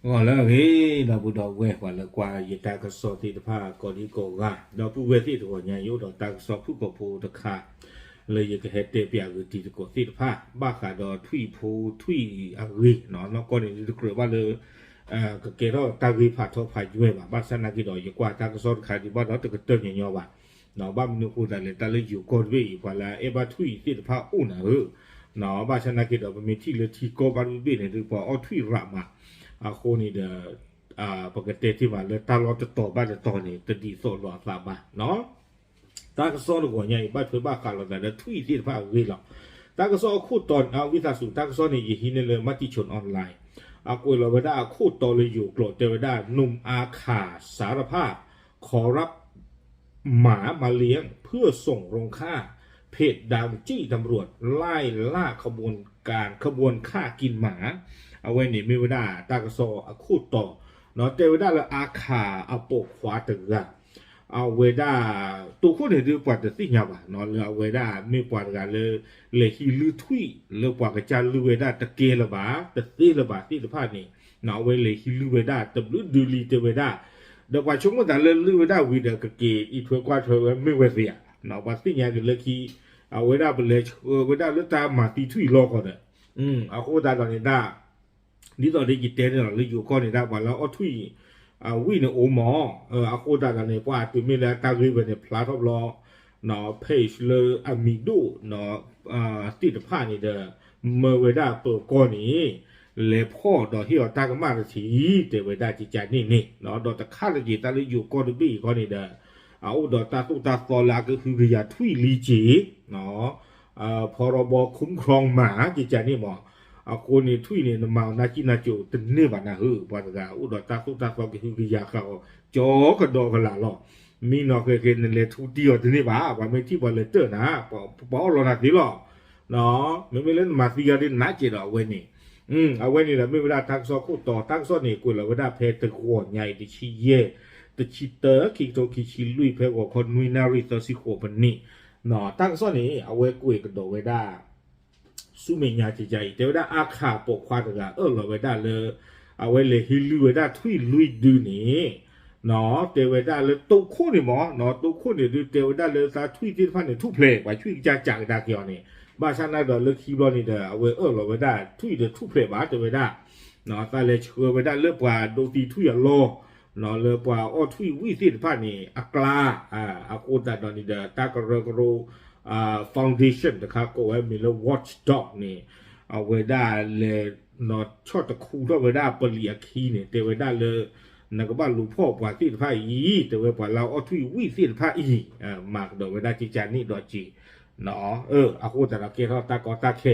ဂီၤလၢအဂ့ၤ ဒီပုၢ်ဒီဝဲၢ် ပှၤလၢကွၢ်ယတၢ်ကစီၣ်သ့ၣ်တဖၣ် ကိးဒံကိးဂၤ, ဒီပုၢ်ဝဲၢ်သ့ၣ်တဂီၤညါ ယအိၣ်ဒီးတၢ်ကစီၣ်ဖုၣ်ကိာ်ဖိတခါ လၢယကဟဲတဲပၠးဂ့ၤတံၤသကိးသ့ၣ်တဖၣ် ဘၣ်ဃးဒီးထွံၣ်ဖိထွံၣ်အဂ့ၢ်, နီၢ်ကီၢ်န့ၣ် ဒ်တကြၢးဘၣ်လၢ ကကဲထီၣ်တၢ်ဂ့ၢ်ဖးထီဖးယွဲၢ်ဘၣ်, ဘၣ်ဆၣ်နာ်က့ဒီး ယကွၢ်တၢ်ကစီၣ်တခါဒ်ဘၣ်ဒီးတကတၢၢ်ညီညီဘၣ်. ဘၣ်မနုၤအဃိသတးလဲၣ်, တၢ်လၢယိၤကီၢ်တဘ့ၣ်အံၤ ပှၤလၢအအဲၣ်ဘၣ်ထွံၣ်သ့ၣ်တဖၣ်အိၣ်နၤဧၢ, ဘၣ်ဆၣ်နာ်က့ဒီး ပမ့ၢ်ထံၣ်လၢထံကီၢ်ဘၣ်တဘ့ၣ်န့ၣ် ဒ်ပှၤအီၣ်ထွံၣ်ရးမး, အဃိန့ၣ်ဒီး ပကတဲတ့ၢ်မးလၢတၢ်လီၢ်တတီၤဘၣ်တတီၤန့ၣ် တဒ်သိးလိာ်အသးဘၣ်. တၢ်ကစီၣ်တဂီၤညါအံၤ ဘၣ်ထွဲဘၣ်ဃးလိာ်သးလၢထွံၣ်သ့ၣ်တဖၣ်အဂ့ၢ်လီၤ. တၢ်ကစီၣ်အခိၣ်တီ ဝံသးစူၤ တၢ်ကစီၣ်န့ၣ် ယဟံးန့ၢ်လၢ Matichon Online, အကွဲးလီၤဝဲဒၣ်အခိၣ်တီလၢယိၤကျိာ် တဲဝဲဒၣ် หนุ่มอาข่าสารภาพ ขอรับหมามาเลี้ยงเพื่อส่งโรงฆ่า เพจดังจี้ตำรวจไล่ล่าขบวนการขบวนฆ่ากินหมา အဝဲန့ၣ်မ့ၢ်ဝဲဒၣ်တၢ်ကစီၣ်အခိၣ်တီ, တဲဝဲဒၣ်လၢ อาข่า အပိာ်ခွါတဂၤ အဝဲဒၣ် တိခိၣ်န့ၣ်ဒုးပှၤတသ့ၣ်ညါဘၣ် လၢအဝဲဒၣ်မ့ၢ်ပှၤတဂၤလၢ လဲၤဟံးလုၢ်ထွံၣ်လၢပှၤကစၢ်လုၢ်ဝဲဒၣ်တကဲလၢၤဘၣ် တသ့လၢၤဘၣ်သ့ၣ်တဖၣ်န့ၣ်, အဝဲလဲၤဟံးလုၢ်ဝဲဒၣ်တဘျုးဒုလံတဲဝဲဒၣ်, ဒီးပှၤဆိကမိၣ်သးလၢလုၢ်ဝဲဒၣ်ဝံၤဒီး ကက့ၤအံးထွဲကွၢ်ထွဲဝဲမ့ၢ်ဝဲသ့ဧါ, ပှၤသ့ၣ်ညါက့ၤလၢခံ အဝဲဒၣ်ပလဲၤဆှၢဝဲဒၣ်လၢတၢ်မၤသံထွံၣ်အလီၢ်ဃီဒီး, အဃိသတးဒီးန့ၣ်ဒၣ် ဒ်သိးဒီးယတဲန့ၣ်လီၤ လၢယိၤကီၢ်န့ၣ်ဒၣ် ပှၤလၢအီၣ်ထွံၣ် ဝံၣ်န့ၣ်အိၣ်မး, အဃိသတးဒီးန့ၣ် ပှၤတုၤမ့ၢ်လၢတၢ်ဂ့ၢ်ဝဲန့ၣ် ဖျါထီၣ်ဘျီ page လၢအမံၤဒိၣ် သ့ၣ်တဖၣ်န့ၣ်ဒီး မၢဝဲဒၣ်ပၢၤကီၢ်န့ၣ် လဲၤဖီၣ်ဒီးဟ့ၣ်အီၤတၢ်ကမၣ်တထံၣ် တဲဝဲဒၣ်ကကန့ၣ်န့ၣ်, ဒီးတခါတက့ၢ်တၢ်လၢယိၤကီၢ်တဘ့ၣ်အံၤခီန့ၣ်ဒီး အအိၣ်ဒီးတၢ်သိၣ်တၢ်သီလၢအကဟုကယာ်ထွံၣ်လံက့ၤ พรบคุ้มครองหมา ကကန့ၣ်မး, အဃိန့ၣ်ထွံၣ်န့ၣ် နမၤအီၤနၢ်ကံၣ်နၢ်ကိၤတန့ၢ်ဘၣ်နၤဧၢ, ပှၤတဂၤအိၣ်ဒီးတၢ်သိၣ်တၢ်သီကဟုကယာ်ဃာ်အီၤ ကၠီကဒီးကလာ်လီၤ. မံနီၤဃဲးဃဲး နလဲၤထူတံၢ်အီၤတန့ၢ်ဘၣ်, ပှၤမ့ၢ်ထံၣ်ပှၤလဲၤတၢၢ်နၤ, ပှၤအီၣ်လီၤနၤသ့လီၤ. မ့မ့ၢ်လၢနမၤသံဂၤဒ်နးကဲးဒီးအဝဲန့ၣ်, အဝဲန့ၣ်ဒီးမ့ၢ်ဝဲဒၣ်တၢ်ကစီၣ်ခိၣ်တီ, တၢ်ကစီၣ်န့ၣ် ကွဲးလီၤဝဲဒၣ်ဖဲတဂီၤညါအံၤ တဆံယဲၢ်, တဆံတၢ ခံကထိခံဆံလွံၢ် ဖဲဂီၤခီနွံနၣ်ရံၣ်သၢဆံဃိးမံးနံး, တၢ်ကစီၣ်န့ၣ် အဝဲကွဲးကဒီးဝဲဒၣ် ဆူမဲာ်ညါကကအံၤ တဲဝဲဒၣ် အါခၣ်ပိာ်ခွါတဂၤအၢၣ်လီၤဝဲဒၣ်လၢ အဝဲလဲၤဟံးလုၢ်ဝဲဒၣ်ထွံၣ်လွံၢ်ဒုန့ၣ်, တဲဝဲဒၣ်လၢတိခိၣ်န့ၣ်မး, တိခိၣ်န့ၣ်ဒုးတဲဝဲဒၣ်လၢသးထွံၣ်သ့ၣ်တဖၣ်န့ၣ်ထူၣ်ဖျဲး ပှၤထွံၣ်ကစၢ်ကးကဒါက့ၤအီၤန့ၣ်, ဘၣ်ဆၣ်နာ်ဒီးလၢခံဘျီန့ၣ်ဒီး အဝဲအၢၣ်လီၤဝဲဒၣ်ထွံၣ်ဒီးထူၣ်ဖျဲးဘၣ် တဲဝဲဒၣ် သးလဲၤဆှၢဝဲဒၣ်လၢပှၤဒိသံထွံၣ်အလီၢ်, လၢပှၤအီၣ်ထွံၣ်ဝံၣ်သ့ၣ်တဖၣ်န့ၣ် အကျါ, အဃိသတးဒီးန့ၣ်ဒီး တၢ်ကရၢကရိ foundation တခါကိးဝဲမ့ၢ်လၢ Watchdog န့ၣ်, အဝဲဒၣ်လဲၤ ဆီၣ်တခူထီၣ်ဝဲဒၣ်ပလံာ်အခံန့ၣ် တဲဝဲဒၣ်လၢ နကဘၣ်လူၤဖီၣ်ပှၤသ့ၣ်တဖၣ်အံၤ, တဲဝဲပှၤလၢအီၣ်ထွံၣ်ဝံၣ်သ့ၣ်တဖၣ်အံၤ, မၤကဒီးဝဲဒၣ်ကကန့ၣ်ဒီးက့ၤ အဃိသတးဒီးကဲထီၣ်တၢ်ကီတၢ်ခဲ,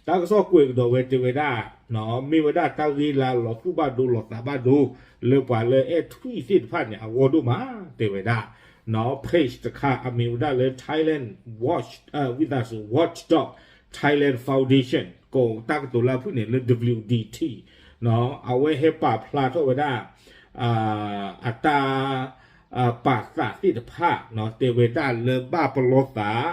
တၢ်ကစီၣ်ကွဲးကဒီးဝဲတဲဝဲဒၣ်, မ့ၢ်ဝဲဒၣ်တၢ်ဂ့ၢ်လၢလီၤသူၣ်ဘၣ်ဒိလီၤသးဘၣ်ဒိ လၢပှၤလၢအဲၣ်ထွံၣ်သ့ၣ်တဖၣ်န့ၣ် အဂီၢ်ဒိၣ်မး, တဲဝဲဒၣ် page တခါအမ့ၢ်ဝဲဒၣ်လၢ Thailand Watch, ဝံသးစူၤ Watchdog Thailand Foundation ကိးတၢ်ကတိၤလၢအဖုၣ်န့ၣ်လၢ WDT, အဝဲဟဲပာ်ဖျါထီၣ်ဝဲဒၣ် အတၢ် ပာ်သးသ့ၣ်တဖၣ် တဲဝဲဒၣ်လၢဘၣ်ပလီၢ်သး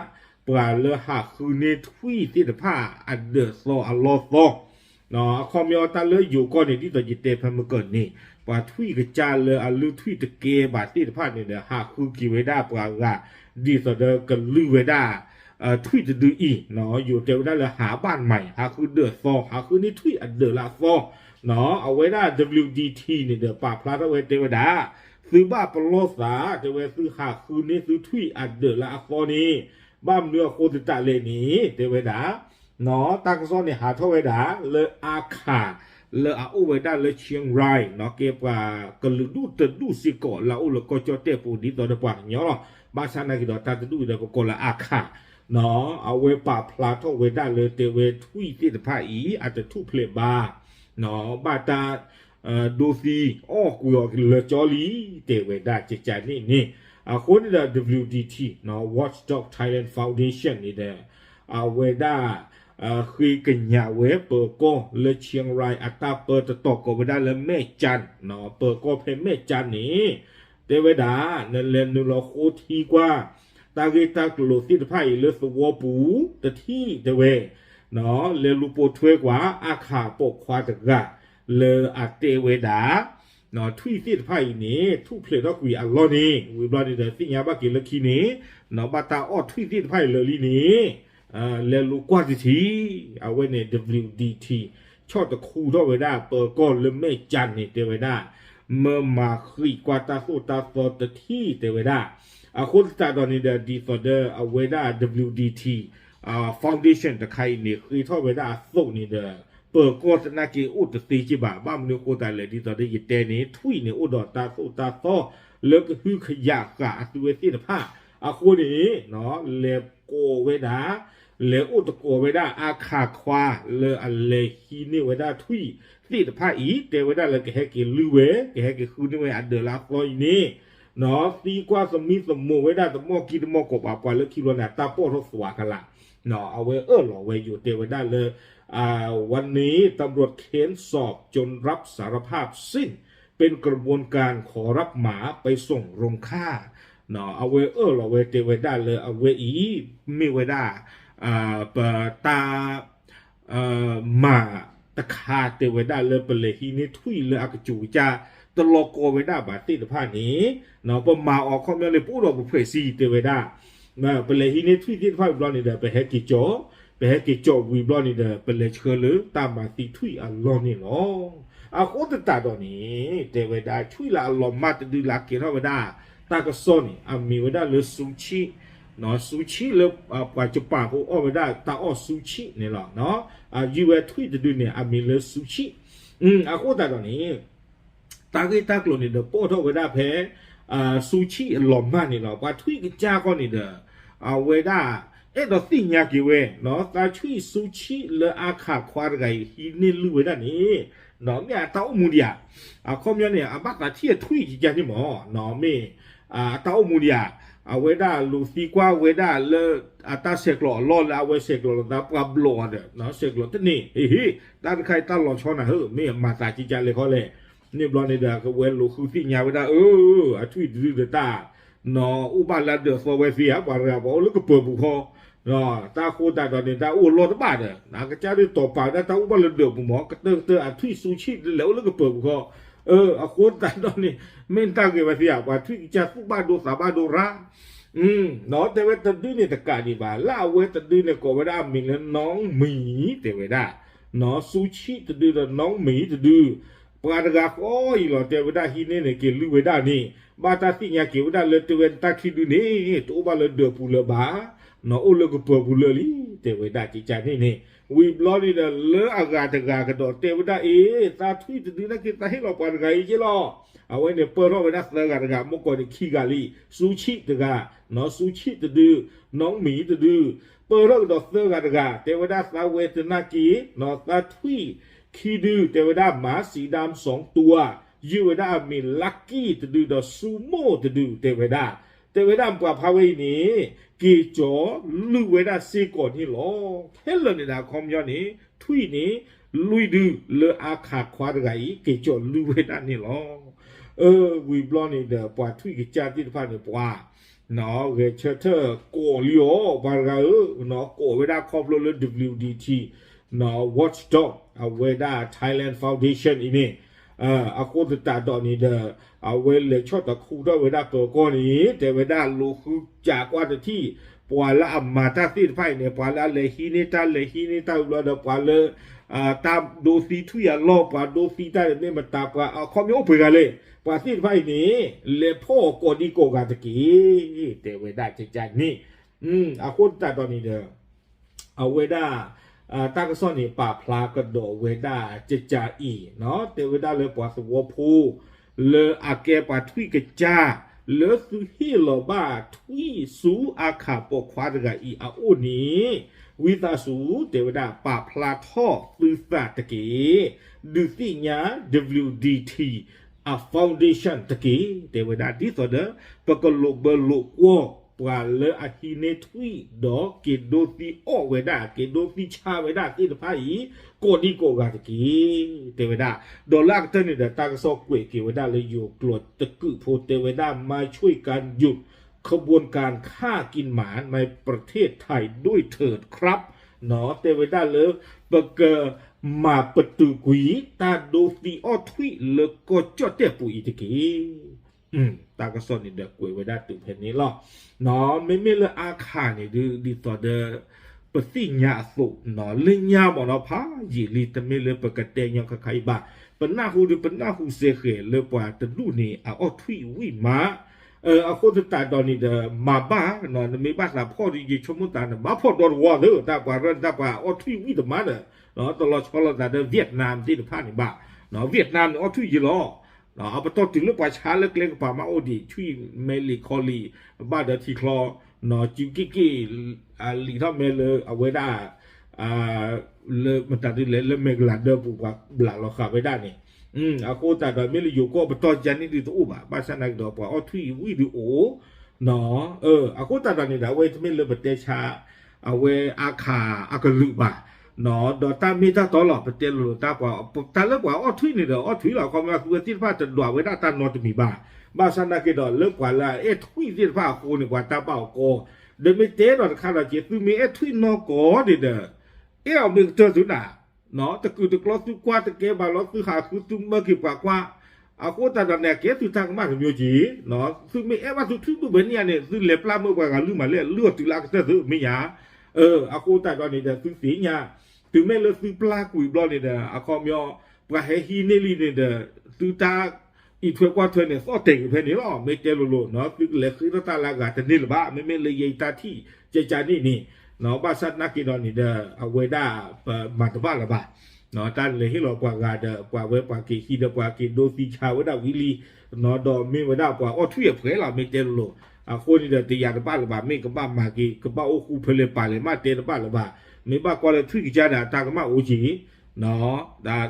ပှၤလၢဟးဃုန့ၢ်ထွံၣ်သ့ၣ်တဖၣ်အဒၢးသီအလီၢ်သီ, အခီပညီတၢ်လၢယိၤကီၢ်န့ၣ် ဒ်သိးယတဲဖဲမုၢ်ကၢၢ်န့ၣ် ပှၤထွံၣ်ကစၢ်လၢအလုၢ်ထွံၣ်တကဲဘၣ်သ့ၣ်တဖၣ်န့ၣ်ဒီး ဟးဃုက့ၤဝဲဒၣ်ပှၤဂၤ ဒ်သိးဒီးကလုၢ်ဝဲဒၣ် ထွံၣ်တဒုအံၤ, ယိၤတဲဝဲဒၣ်လၢဟးဘၣ်မၤ, ဟးဃုဒၢးသီ, ဟးဃုန့ၢ်ထွံၣ်အဒၢးလၢအသီ, အဝဲဒၣ် WDT န့ၣ်ဒီး ပာ်ဖျါထီၣ်ဝဲတဲဝဲဒၣ်, သုဘၣ်ပလီၢ်သး တဲဝဲသုဟးဃုန့ၢ်သုထွံၣ်အဒၢးလၢအသီန့ၣ်, ဘၣ်မနုၤအဃိသတးလဲၣ်န့ၣ် တဲဝဲဒၣ် တၢ်ကစီၣ်န့ၣ်ဟးထီၣ်ဝဲဒၣ် လၢအါခၣ် လၢအအိၣ်ဝဲဒၣ်လၢ Chiang Rai ကဲပှၤကလုာ်ဒူၣ်တဒူၣ်စ့ၢ်ကီးလၢအအိၣ်လၢကီၢ်ကၠီၣ်တဲၣ်ပူၤ ဒ်သိးဒီးပှၤကညီလီၤ. ဘၣ်ဆၣ်နာ်က့ဒီးတၢ်တဒူၣ်အံၤဒီးပကိးလၢအါခၣ်, အဝဲပာ်ဖျါထီၣ်ဝဲဒၣ်လၢတဲဝဲထွံၣ်သ့ၣ်တဖၣ်အံၤ အတထူၣ်ဖျဲးဘၣ် ဘၣ်တၢ် ဒိသံအီၣ်ကွံာ်အီၤလၢာ်ကၠီလံ, တဲဝဲဒၣ်ကကန့ၣ်န့ၣ်, အဃိန့ၣ်ဒီး WDT, Watchdog Thailand Foundation န့ၣ်ဒီး အဝဲဒၣ် ဃ့ကညးဝဲပၢၤကီၢ်လၢ Chiang Rai အတၢ်ပၢတတီၤကိးဝဲဒၣ်လၢ Mae Chan, ပၢၤကီၢ်ဖဲ Mae Chan န့ၣ်, တဲဝဲဒၣ် နလဲၤနုာ်လီၤဃိထံကွၢ် တၢ်ဂ့ၢ်တၢ်ကျိၤသ့ၣ်တဖၣ်အံၤလၢသဝီပူၤ တထံၣ်တဲဝဲ လဲၤလူၤပိာ်ထွဲကွၢ် အါခၣ်ပိာ်ခွါတဂၤ လၢအတဲဝဲဒၣ် ထွံၣ်သ့ၣ်တဖၣ်အံၤန့ၣ် ထူၣ်ဖျဲးထီၣ်ကွံာ်အလီၢ်န့ၣ် ဝံၤဘျီန့ၣ်ဒီး သ့ၣ်ညါဘၣ်က့ၤလၢခံန့ၣ် ဘၣ်တၢ်အီၣ်ထွံၣ်သ့ၣ်တဖၣ်အံၤလၢာ်လံန့ၣ် လဲၤလိာ်ကွၢ်တထံၣ်, အဝဲန့ၣ် W D T ဆီၣ်တခူထီၣ်ဝဲဒၣ် ပၢၤကီၢ်လၢမဲၢ်ကၠၣ်န့ၣ် တဲဝဲဒၣ် မၢမၤဃံးကွၢ်တၢ်သိၣ်တၢ်သီတထံၣ် တဲဝဲဒၣ်. အဃိသတးဒီးန့ၣ်ဒီး ဒ်သိးဒီးအဝဲဒၣ် W D T Foundation တခါအံၤန့ၣ် ဃ့ထီၣ်ဝဲဒၣ်အသိးန့ၣ်ဒီး ပၢၤကီၢ်သနာ်က့အိၣ်တသ့က့ဘၣ်. ဘၣ်မနုၤအဃိသတးလဲၣ်, ဒ်သိးဒီးယတဲန့ၣ် ထွံၣ်န့ၣ်အိၣ်ဒီးတၢ်သိၣ်တၢ်သီ လၢကဟုကယာ်ဃာ်အသုဝဲသ့ၣ်တဖၣ် အဃိန့ၣ် လဲၤကိးဝဲဒၣ် လဲၤအိၣ်သကိးဝဲဒၣ်အါခးခွါ လၢအလဲၤဟံးန့ၢ်ဝဲဒၣ်ထွံၣ်သ့ၣ်တဖၣ်အံၤ တဲဝဲဒၣ်လၢကဟဲက့ၤလုၢ်ဝဲ ကဟဲက့ၤဃုန့ၢ်ဝဲအဒၢးလၢအသီအံၤန့ၣ် သံကွၢ်သမံသမိးဝဲဒၣ် တမီၢ်ကံတမီၢ်ကိးဘၣ် ပှၤလၢခံဘျီန့ၣ် တၢ်ပီၢ်ထီၣ်သွးကလာ်, အဝဲအၢၣ်လီၤဝဲယိာ်တဲဝဲဒၣ်လၢ วันนี้ตำรวจเค้นสอบจนรับสารภาพสิ้น เป็นกระบวนการขอรับหมาไปส่งโรงฆ่า အဝဲအၢၣ်လီၤဝဲတဲဝဲဒၣ်လၢအဝဲအံၤ မ့ၢ်ဝဲဒၣ် ပတၢ် မၤတခါတဲဝဲဒၣ်လၢပလဲၤဟံးန့ၢ်ထွံၣ်လၢအကစူၤကစၢ် တလီၤကီဝဲဒၣ်ဘၣ်သ့ၣ်တဖၣ်န့ၣ် ပမၤအီၤခီပညီန့ၣ် ပအိၣ်ဒီးပဖှဲးစံတဲဝဲဒၣ် ပလဲၤဟံးန့ၢ်ထွံၣ်သ့ၣ်တဖၣ်ဝံၤဘျီန့ၣ်ဒီး ပဟဲက့ၤကၠီၣ်, ပဟဲက့ၤကၠီၣ်ဝံၤဘျီန့ၣ်ဒီး ပလဲၤဆှၢလၢတၢ်မၤသံထွံၣ်အလီၢ်န့ၣ်လီၤ. အဃိသတးဒီးန့ၣ် တဲဝဲဒၣ် ထွံၣ်လၢအလီၤမၢ်တဒုလၢအကဲထီၣ်ဝဲဒၣ် တၢ်ကစီၣ်န့ၣ် အမံၤဝဲဒၣ်လၢ စူၤဆံၣ်, စူၤဆံၣ်လၢ ပှၤကပၤဖိအီၣ်ဝဲဒၣ်တၢ်အီၣ်စူၤဆံၣ်န့ၣ်လီၤ. ယုၢ်ဝဲထွံၣ်တဒုန့ၣ် အမံၤလၢစူၤဆံၣ်. အဃိသတးဒီးန့ၣ် တၢ်ဂ့ၢ်တၢ်ကျိၤန့ၣ်ဒီး ပိာ်ထီၣ်ဝဲဒၣ်ဖဲ စူၤဆံၣ်အလီၤမၢ်န့ၣ်လီၤ. ပှၤထွံၣ်ကစၢ်ဃီန့ၣ်ဒီး အဝဲဒၣ် အဲၣ်ဒိးသ့ၣ်ညါက့ၤဝဲ သးထွံၣ်စူၤဆံၣ်လၢအါခးခွါတဂၤအံၤ ဟံးန့ၢ်လုၢ်ဝဲဒၣ်န့ၣ် မ့ၢ်အတၢ်အိၣ်မူဒံးဧါ. အခီပညီန့ၣ် အဘၣ်သးထံၣ်အထွံၣ်ကကါန့ၣ်မး မ့ၢ် အတၢ်အိၣ်မူဒံးဧါ. အဝဲဒၣ်လူၤသံကွၢ်ဝဲဒၣ်လၢ အတၢ်ဆဲးကျိးအလီၢ်လၢအဝဲဆဲးကျိးလီၤသး ပှၤဘျီၣ်အီၤဒီး ဆဲးကျိးတန့ၢ် ဟ့ၣ်ဟ့ၣ် တၢ်တခါအံၤတၢ်လီၤဆီနၤဧၢ မ့ၢ်မၤသးကကါလဲၣ်ခီလဲၣ်. န့ၣ်ဘျီန့ၣ်ဒီး အဝဲလူၤဃုသ့ၣ်ညါဝဲဒၣ် အၢ အထွံၣ်တဒုဒီးတၢ် အိၣ်ဘၣ်လၢအဒၢးသီဝဲသ့ဧါ ပှၤတဂၤပှၤအိၣ်လၢကပၢၤပူၤဃီ တၢ်ဃိသတးဒီးန့ၣ် တၢ်အိၣ်လီၢ်တဘၣ်ဒီး အကစၢ်ဒုးတီၤပာ်ဝဲဒၣ်တၢ်အိၣ်ဘၣ်လၢဒၢးပူၤမး ကတၢၢ်ကတၢၢ်အထွံၣ်စူၤဆံၣ်ဒ်လဲၣ်အိၣ်လၢကပၢၤပူၤဃီ. အဃိသတးဒီးန့ၣ် မ့ၢ်တၢ်ဂ့ၤဝဲသ့ဧါ ပှၤထွံၣ်ကစၢ်သူၣ်ဘၣ်ဒိသးဘၣ်ဒိရၣ် တဲဝဲတဒုန့ၣ်တကးဒံးဘၣ် လၢအဝဲတဒုန့ၣ်ကိးဝဲဒၣ်အမံၤလၢ နီၢ်မံၤ တဲဝဲဒၣ် စူၤဆံၣ်တဒုဒီး နီၢ်မံၤတဒု ပှၤတဂၤဃီအံၤလီၤ တဲဝဲဒၣ်ဟံးန့ၢ်န့ၣ် က့ၤလုၢ်ဝဲဒၣ်န့ၣ် ဘၣ်တၢ်သ့ၣ်ညါက့ၤဝဲဒၣ်လၢတဲဝဲတၢ်ခံဒုန့ၣ် တအိၣ်ဘၣ်လၢဒၢးပူၤလၢၤဘၣ် အိၣ်လၢကပၢၤပူၤလၢာ်လံ တဲဝဲဒၣ်ကကါန့ၣ်န့ၣ် ဝံၤဘျီန့ၣ်ဒီး လၢအဂၤတဂၤကဒီးတဲဝဲဒၣ်အ့ သးထွံၣ်တဒုန့ၣ်က့ၤသးဟ့ၣ်လီၤပှၤတဂၤအံၤက့လီၤ. အဝဲန့ၣ်ပၢၢ်ထီၣ်ဝဲဒၣ်သၢဂၤတဂၤ မ့ၢ်ကီးန့ၣ်ခံဂၤလံ စူၤဆံၣ်တဂၤ စူၤဆံၣ်တဒု နီၢ်မံၤတဒု ပၢၢ်ထီၣ်ကဒီးသၢဂၤတဂၤ တဲဝဲဒၣ်သးဝဲတနာ်က့ၤ သးထွံၣ်ခံဒု တဲဝဲဒၣ် หมาสีดำสองตัว ယုၢ်ဝဲဒၣ်အမံၤ Lucky တဒုဒီး Sumo တဒု တဲဝဲဒၣ် တဲဝဲဒၣ်ပှၤဖးဝဲအံၤန့ၣ် က့ၤကၠီလုၢ်ဝဲဒၣ်စ့ၢ်ကီးန့ၣ်လီၤ. ခဲလၢာ်န့ၣ်ဒီးအခီပညီန့ၣ် ထွံၣ်န့ၣ် လွံၢ်ဒုလၢအါခးခွါတဂၤအံၤ က့ၤကၠီလုၢ်ဝဲဒၣ်န့ၣ်လီၤ. ဝံၤဘျီန့ၣ်ဒီး ပှၤထွံၣ်ကစၢ်သ့ၣ်တဖၣ်န့ၣ် ပှၤ ဂဲၤဆၢထၢၣ်ကိးလံအီၤ ပှၤတဂၤဧၢ, ကိးဝဲဒၣ်ခီဖျိလၢ W D T Watchdog အဝဲဒၣ် Thailand Foundation အံၤန့ၣ် အဃိသတးဒီးန့ၣ်ဒီး အဝဲလဲၤဆီၣ်တခူထီၣ်ဝဲဒၣ်ပၢၤကီၢ်န့ၣ် တဲဝဲဒၣ်လိာ်ဃုကးကွၢ်တထံၣ် ပှၤလၢအမၤတၢ်သ့ၣ်တဖၣ်အံၤန့ၣ် ပှၤလၢအလဲၤဟံးန့ၢ်တၢ်လဲၤဟံးန့ၢ်တၢ်ဝံၤဘျီဒီး ပှၤလၢ တၢ်ဒိသံထွံၣ်အလီၢ် ပှၤဒိသံတၢ်န့ၣ်မ့ၢ်မတၤ ပှၤအခီပညီအိၣ်ပှဲၤဂၤလဲၣ် ပှၤသ့ၣ်တဖၣ်အံၤန့ၣ် လဲၤဖီၣ်အီၤကိးဒံကိးဂၤတက့ၢ် တဲဝဲဒၣ်ကကန့ၣ် အဃိသတးဒီးန့ၣ်ဒီး အဝဲဒၣ် တၢ်ကစီၣ်န့ၣ် ပာ်ဖျါကဒီးဝဲဒၣ်ကကအံၤ တဲဝဲဒၣ်လၢပှၤသဝီဖိ လၢအကဲပှၤထွံၣ်ကစၢ် လၢသုဟ့ၣ်လီၤဘၣ်ထွံၣ်ဆူအခးပိာ်ခွါတဂၤအံၤအအိၣ်န့ၣ် ဝံသးစူၤ တဲဝဲဒၣ်ပာ်ဖျါထီၣ်သုသးတက့ၢ် ဒုးသ့ၣ်ညါ W D T အ foundation တက့ၢ် တဲဝဲဒၣ် ဒ်သိးဒီး ပကလိာ်ဘၢလိာ်ကွီၢ် ပှၤလၢအဟံးန့ၢ်ထွံၣ် ဒီးက့ၤဒိသံအီၣ်ဝဲဒၣ် က့ၤဒိသံဆါဝဲဒၣ်သ့ၣ်တဖၣ်အံၤ ကိးဒံကိးဂၤတက့ၢ် တဲဝဲဒၣ် ဒီးလၢအကတၢၢ်န့ၣ်ဒီး တၢ်ကစီၣ်ကွဲးက့ၤဝဲဒၣ်လၢယိၤကျိာ်တကုးဖိ တဲဝဲဒၣ် มาช่วยกันหยุดขบวนการฆ่ากินหมาในประเทศไทยด้วยเถิดครับ တဲဝဲဒၣ်လၢ ပကမၤပတုာ်ကွံာ် တၢ်ဒိသံအီၣ်ထွံၣ်လၢကီၢ်ကၠီၣ်တဲၣ်ပူၤအံၤတက့ၢ်. တၢ်ကစီၣ်န့ၣ်ဒီးကွဲးဝဲဒၣ်တုၤဖဲန့ၣ်လီၤ. မ့မ့ၢ်လၢအါခးန့ၣ်ဒုး ဒ်သိးဒီး ပသ့ၣ်ညါအသိး လၢညါမ့ၢ်နီၤ ဖးယံာ်လံ တမ့ၢ်လၢပကတဲညီခါခါအံၤဘၣ်. ပနၢ်ဟူဒုး ပနၢ်ဟူစဲဃဲၤလၢပှၤတဒူၣ်န့ၣ် အအီၣ်ထွံၣ်ဝံၣ်မး အဃိသတးဒီးန့ၣ်ဒီး မၤဘၣ် နမ့ၢ်ဘၣ်သးဖှီၣ်ဒီး ယဆိကမိၣ်သးန့ၣ် ဘၣ်ဖှီၣ်ဒီတဝီသၢ တၢ်ပှၤရၢၣ်န့ၣ် တၢ်ပှၤအီၣ်ထွံၣ်ဝံၣ်တမးဒီး တလီၤဆီလိာ်သးဒီး Vietnam သ့ၣ်တဖၣ်န့ၣ်ဘၣ်. Vietnam န့ၣ် အီၣ်ထွံၣ်ယံလီၤ. အပတီၢ်တုၤလၢပှၤဆါလၢကျဲကပၤမးအိၣ်ဒံး ထွံၣ်မဲလံာ်ခီလံာ် ဘၣ်ဒီးထံချီ စုက့ၣ်က့ၣ် လံာ်ထီၣ်မဲလၢအဝဲဒၣ် လၢမတၤဒ်လဲၣ် လၢမဲကလၤဒၢပူၤ ပှၤဘျးလီၤဃာ်ဝဲဒၣ်န့ၣ် အဃိသတးဒီး မ့ၢ်လၢယိၤကီၢ်ပတီၢ်ယါန့ၣ်ဒုးတအိၣ်ဘၣ်. ဘၣ်ဆၣ်နာ်က့ဒီး ပှၤအီၣ်ထွံၣ်ဝံၣ်ဒုးအိၣ် အဃိသတးဒီးန့ၣ်ဒီး အဝဲတမ့ၢ်လၢပတဲဆါ အဝဲအါခးအကလုာ်ဘၣ်. ဒီးတၢ်မ့ၢ်တၢ်တီလီၤ ပတဲလိၤလိၤ တၢ်ပှၤ တၢ်လၢပှၤအီၣ်ထွံၣ်န့ၣ်ဒီး အီၣ်ထွံၣ်လီၤ. ခီမ့ၢ်သုဝဲသ့ၣ်တဖၣ်တဒွးဝဲဒၣ်တၢ်နီတမံၤဘၣ်. ဘၣ်ဆၣ်နာ်က့ဒီး လၢပှၤလၢအအဲၣ်ထွံၣ်သ့ၣ်တဖၣ်အဃိန့ၣ် ပှၤတၢ်ဘၣ်အီၤကီ ဒီးမ့ၢ်တဲဒီးတခါဒီးက့ၤ သုမ့ၢ်အဲၣ်ထွံၣ်နီၢ်ကီၢ်န့ၣ်ဒီး အဲၣ်အီၤမ့ၢ်ကတၢၢ်သုနၤ တကုာ်တကျီသုကွၢ်တကဲဘၣ်လီၤ သုဟးဃုသုမၢက့ၤပှၤကွၢ် အဃိသတးဒီးန့ၣ် အကဲသုတၢ်ကမၣ်တမျိုးက့ၤ သုမ့ၢ်အဲၣ်ဘၣ်သုထွံၣ်ဒိၣ်ဘၣ်န့ၣ်ဧါန့ၣ် သုလဲၤပျၢ်မၢပှၤဂၤလုၢ်မးလဲၣ် လုၢ်အီၤတုၤလၢအကတၢၢ်သုမ့ၢ်ဧါ. အဃိသတးဒီးန့ၣ်ဒီး သုသ့ၣ်ညါ တုၤမ့ၢ်လၢသုပျၢ်ကွံာ်ဘျီန့ၣ်ဒီး အခီပညီ ပှၤဟဲဟံးန့ၢ်လံန့ၣ်ဒီး သုတၢ်အံးထွဲကွၢ်ထွဲန့ၣ် သီၣ်တဲာ်က့ၤဖဲန့ၣ်လီၤ. မ့ၢ်တဲလိၤလိၤ သုကလဲၤဃ့ထီၣ်တၢ်လၢအဂၤတန့ၢ်လၢၤဘၣ်. မ့မ့ၢ်လၢယဲယတၢ်ထံၣ် ကကန့ၣ်န့ၣ် ဘၣ်ဆၣ်သနာ်က့ဒီးန့ၣ်ဒီး အဝဲဒၣ်ပမၤတဘၣ်လၢၤဘၣ်. တၢ်လဲၤဟ့ၣ်လီၤပှၤဂၤဒီး ပှၤဝဲပှၤက့ၤဟံးဒီးပှၤက့ၤဒိသံဆါဝဲဒၣ်ဝံၤလံ ဒီးမ့ၢ်ဝဲဒၣ်ပှၤအီၣ်ထွံၣ်အဖှဲးလီၤ မ့ၢ်တဲလိၤလိၤ. အဃိန့ၣ်ဒီး တယာ်တဘၣ်လၢၤဘၣ် မ့ၢ်ကဘၣ်မၤက့ၤ ကဘၣ်အိၣ်ဃူဖဲလဲၣ်ပာ်လဲၣ် မ့ၢ်တဲတဘၣ်လၢၤဘၣ်. မ့ၢ်ဘၣ်ကွၢ်လၢထွံၣ်ကစၢ်ဒီး တၢ်ကမၣ်အိၣ်က့ၤ ဒီး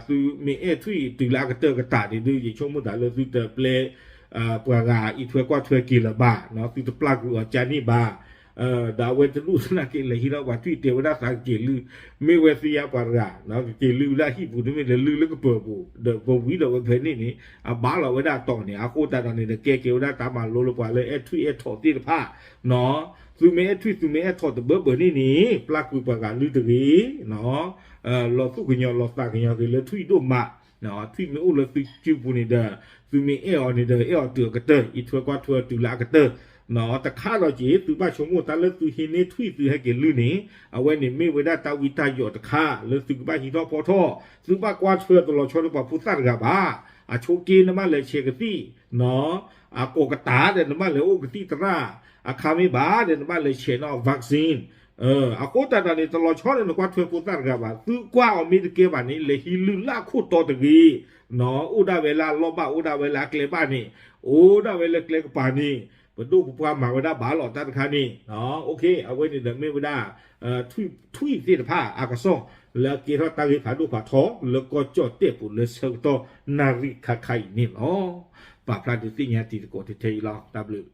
သုမ့ၢ်အဲၣ်ထွံၣ်တုၤလၢအကတၢၢ်ကတၢၢ်န့ၣ်ဒုး ယဆိကမိၣ်သးလၢသုတပျဲ ပှၤဂၤအံးထွဲကွၢ်ထွဲက့ၤလၢၤဘၣ်, သုတပျၢ်ကွံာ်အီၤကန့ၣ်ဘၣ်. ဒီးအဝဲတဒူၣ်သနာ်က့ လဲၤဟံးထီၣ်ပှၤထွံၣ်တဲဝဲဒၣ်သးကက့ၤလုၢ်, မ့ၢ်ဝဲသ့ၣ်ညါပှၤတဂၤ ကက့ၤလုၢ်ဝဲဒၣ်ဟံၣ်ပူၤ တမ့ၢ်လဲၤလုၢ်လၢကပၢၤပူၤ ဒီးပဝံၤဒီးဝဲဖဲန့ၣ်န့ၣ် အဘၣ်လီၤဝဲဒၣ်တီၤန့ၣ် အဃိသတးဒီးန့ၣ်ဒီး ကဲက့ၤဝဲဒၣ်တၢ်မၤလိလၢပှၤလၢအဲၣ်ထွံၣ်အဲၣ်ထိးသ့ၣ်တဖၣ် သုမ့ၢ်အဲၣ်ထွံၣ် သုမ့ၢ်အဲၣ်ထိးတဘၢဘၢန့ၣ်န့ၣ် ပျၢ်ကွံာ်ပှၤဂၤလုၢ်တဂ့ၤ, လီၤသူၣ်ကညီၤလီၤသးကညီၤက့ၤလၢထွံၣ်ဒိၣ်မး, ထွံၣ်မ့ၢ်အိၣ်လၢသုစုပူၤန့ၣ်ဒီး သုမ့ၢ်အဲၣ်အီၤန့ၣ်ဒီး အဲၣ်အီၤတုၤအကတၢၢ် အံးထွဲကွၢ်ထွဲတုၤလၢအကတၢၢ်, တခါဒီးက့ၤ သုဘၣ်ဆိကမိၣ်တၢ်လၢသုဟံးန့ၢ်ထွံၣ်သုဟဲက့ၤလုၢ်န့ၣ် အဝဲန့ၣ်မ့ၢ်ဝဲဒၣ်တၢ်ဝံတၢ်ယိးတခါ လၢသုကဘၣ်ဟံးထီၣ်ဖီထီၣ်, သုဘၣ်ကွၢ်ထွဲတလီၤဆီလၢပှၤဖိသၣ်တဂၤဘၣ်, အဆိက့နဘၣ်လဲၤဆဲးကသံၣ် အကိးကတၢၢ်ဒီးနဘၣ်လဲၤအိၣ်ကသံၣ်သရၣ်, အခါမ့ၢ်ဘၣ်ဒီးနဘၣ်လဲၤဆဲးနီၤ vaccine, အဃိသတးဒီးန့ၣ် တလီၤဆီဒီးနကွၢ်ထွဲဖိသၣ်တဂၤဘၣ်, သုကွၢ်အီၤမ့ၢ်တကဲဘၣ်န့ၣ် လဲၤဟံးလုၢ်လၢအခိၣ်တီတဂ့ၤ, အိၣ်ဒၣ်ဝဲလၢအလီၢ်ဘၣ် အိၣ်ဒၣ်ဝဲလၢအကျဲဘၣ်န့ၣ်, အိၣ်ဒၣ်ဝဲလၢကျဲကပၤန့ၣ်, ပဒိၣ်ပပှၢ်မၤဝဲဒၣ်ဘၣ်လီၤတၢ်တခါန့ၣ်, အဝဲန့ၣ်ဒီးမ့ၢ်ဝဲဒၣ် ထွံၣ်သ့ၣ်တဖၣ်အကစီၣ် လၢအကဲထီၣ်တၢ်ဂ့ၢ်ဖးဒိၣ်ဖးထီ လၢကီၢ်ကၠီၣ်တဲၣ်ပူၤလၢဆၢကတီၢ်နၣ်ရံၣ်ခါခါအံၤန့ၣ်လီၤ. ပာ်ဖျါဒုးသ့ၣ်ညါတံၤသကိးထဲအံၤလီၤ. တၢ်ဘျုး